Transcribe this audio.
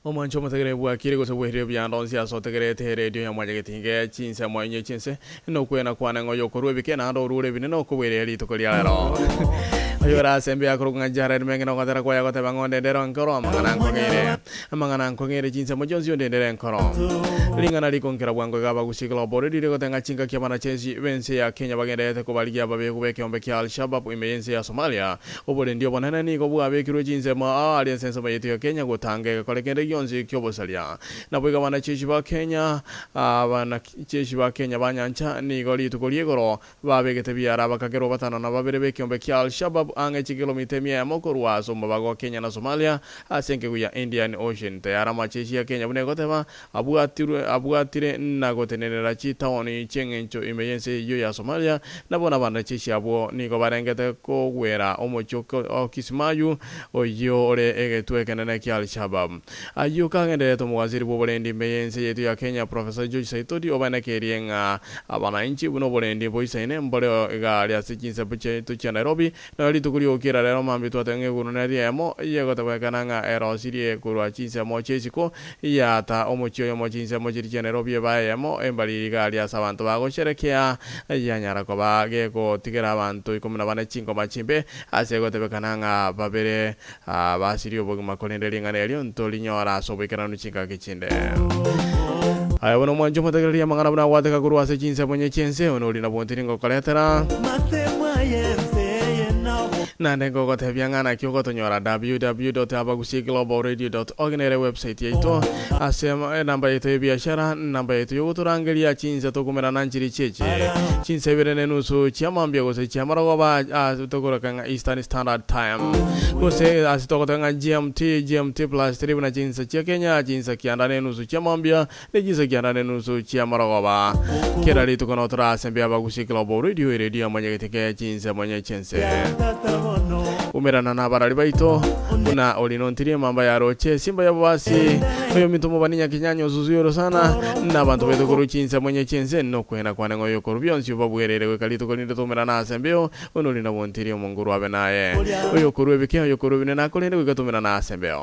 Omwancho omotegereri bwakire gose bwairire buya onsi ase otegererete eredio ya Mwanyagetinge chinsemo inye chi'ense, nokwena kwane ng'a oyokorua ebike naende orure ebinene okobwereria rituko ria rero. Oyore ase embe akorokwa ng'a Jared Menge nogotera kwaye agoteba ng'a ondendere enkoro, amang'ana ankong'eire. Amang'ana ankong'eire chinsemo chionsi ondendere enkoro. Ring'ana rikonkera bwango iga abagusi Global rire gotenga chingaki abanacheshi b'ense ya Kenya bagendererete kobarigia ababeku b'ekeombe kia Al-Shabab ime y'ense ya Somalia. Oborendi obonene nigo bwabekirwe chinsemo aa aria ase ensemo yaito ya Kenya gotanga egekore kende gionsi ki'obosaria. Naboigo abanacheshi ba Kenya abanacheshi ba Kenya ba nyancha nigo rituko ri'igoro babegete biara bakagerwa batano na babere b'ekeombe kia Al-Shabab ang'e chikilomita emia emo korwa ase omobago o Kenya na Somalia ase enkegu ya Indian Ocean. Tayari amacheshi ya Kenya buna egoteba abwatirwe abwatire na gotenenera chitaoni chi'eng'encho ime y'ense eyio ya Somalia, na bono abanacheshi abwo nigo barengete kogwera omochie o Kismayu, oyio ore egetuo ekenene kia Al-Shabab. Ayio kagendererete omowaziri bw'oborendi ime y'ense yaito ya Kenya Professor George Saitoti obaenekerie ng'a abanainchi buna oborendi boisaine mboreo iga aria ase chinsepo chiaito chia Nairobi Nonya rituko ri'ogokira rero mambia twateba ng'a eguru neri eyemo yegotebekana ng'a erosirie korwa chinsemo chi'isiko, yata omochie oyomo chinsemo chiria chia Nairobi eba eyemo, embariri iga aria ase abanto bagosherekea, yanyara koba gegotigera abanto ikomi na bane chingoma chimbe, ase egotebekana ng'a babere basirie obogima korende ring'ana erio ntorinyora ase oboikeranu chingaki chinde. Aye bono omwanche omotegererie amang'ana buna agwateka korwa ase chinsemo nye chi'ense, onori nabwo ntiri ngokoretera. Naende ngogotebia ng'a naki ogotonyora www.abagusii-global-radio.org nere website yaito, ase enamba yaito y'ebiashara, enamba yaito y'ogotorangeria chinse tokomerana nchiri chi'echi, chinsa ibere na enusu chia mambia gose chia marogoba ase tokoroka ng'a Eastern Standard Time, gose ase togoteba ng'a GMT, GMT plus 3 buna chinsa chia Kenya, chinsa kianda na enusu chia mambia, ne chinsa kianda na enusu chia marogoba. Kera rituko notora ase mbe Abagusii Global Radio, eredio yamanyegete ke chinsemo nye chi'ense. Umerana nabarari baito, buna orinontirie emamba ya roche, simba ya bobasi, oyominto omobani nyakinyanya osusuye orosana, na abanto baito korwa chinsemo nye chi'ense, nokwena kwane ng'a oyokorwa bionsi obabwerere goika rituko rinde toumerana ase embeo, buna ori nabontirie omonguru abe naye. Oyokorwa ebike, oyokorwa ebinene akorende goika toumerana ase embeo.